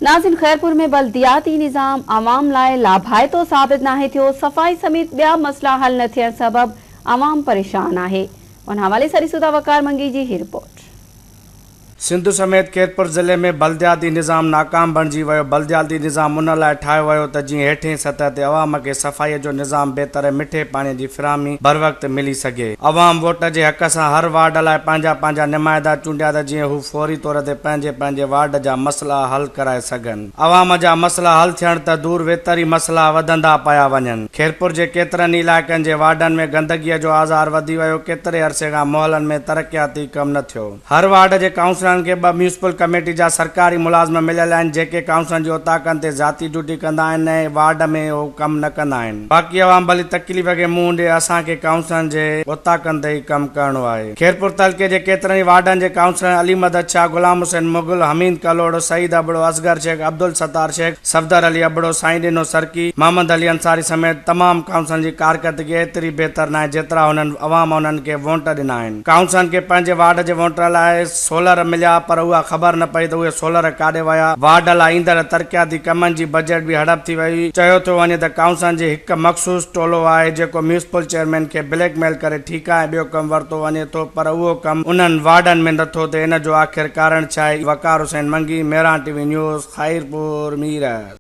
ناظرين خيرپور ۾ بلدياتي نظام عوام لاء لاڀائتو ثابت ناهي ٿيو، صفائي سميت ٻيا مسئلا حل نه ٿيڻ سبب عوام پريشان آهي. ان حوالي سان ڏسون ٿا وقار منگي جي هي رپورٽ. سنڌ سميت خيرپور ضلعي ۾ بلدياتي نظام ناڪام بڻجي ويو، بلدياتي نظام ان لاء ٺاهيو ويو ته جيئن هيٺين سطح تي عوام کي صفائي جو نظام بهتر ۽ مٺي پاڻي جي فراهمي بروقت ملي سگهي. عوام ووٽ جي حق سان هر وارڊ لاء پنهنجا پنهنجا نمائندا چونڊيا ته جيئن هو فوري طور تي پنهنجي پنهنجي وارڊ جا مسئلا حل ڪرائي سگهن. عوام جا مسئلا حل ٿيڻ ته دور ويتر ئي مسئلا وڌندا پيا وڃن. خيرپور جي ڪيترن ئي علائقن جي وارڊن ۾ گندگيء جو آزار وڌي ويو، ڪيتري عرصي کان محلن ۾ ترقياتي ڪم نه ٿيو. هر وارڊ جي ڪائونسلرن کي ٻه ميونسپل ڪميٽي جا سرڪاري ملازم مليل آهن، جيڪي ڪائونسلرن جي اوطاقن تي ذاتي ڊيوٽي ڪندا آهن ۽ وارڊ ۾ اهو ڪم نه ڪندا آهن. باقي عوام ڀلي تڪليف کي منهن ڏئي، اسان کي ڪائونسلرن جي اوطاقن تي ئي ڪم ڪرڻو آهي. خيرپور تعلقي جي ڪيترن ئي وارڊن جي ڪائونسلرن علي مدد شاهه، غلام حسين مغل، حميد ڪلهوڙو، سعيد ابڙو، اصغر شيخ، عبدالستار شيخ، صفدر علي ابڙو، سائين ڏنو سرڪي، محمد علي انصاري سميت تمام ڪائونسلرن جي ڪارڪردگي ايتري بهتر ناهي جيترا هنن عوام انهن کي وونٽ ڏنا آهن. ڪائونسلرن کي پنهنجي وارڊ جي وونٽرن لاء سولر مليا پر اها خبر نه پئي ته اهي سولر ڪاڏي ويا. وارڊ لاء ايندڙ ترقياتي ڪمن جي بجيٽ به هڙپ ٿي وئي. چيو ٿيو وڃي ته ڪائونسلرن جي هڪ مخصوص ٽولو آهي جيڪو ميونسپل چيئرمين کي بليڪ ميل ڪري ٺيڪا ۽ ٻيو ڪم ورتو وڃي ٿو پر اهو ڪم انهن وارڊن ۾ نٿو ٿئي ان جو آخر ڪارڻ ڇا آهي؟ Waqar Hussain Mangi, Mehran T V news, Khairpur Mirs.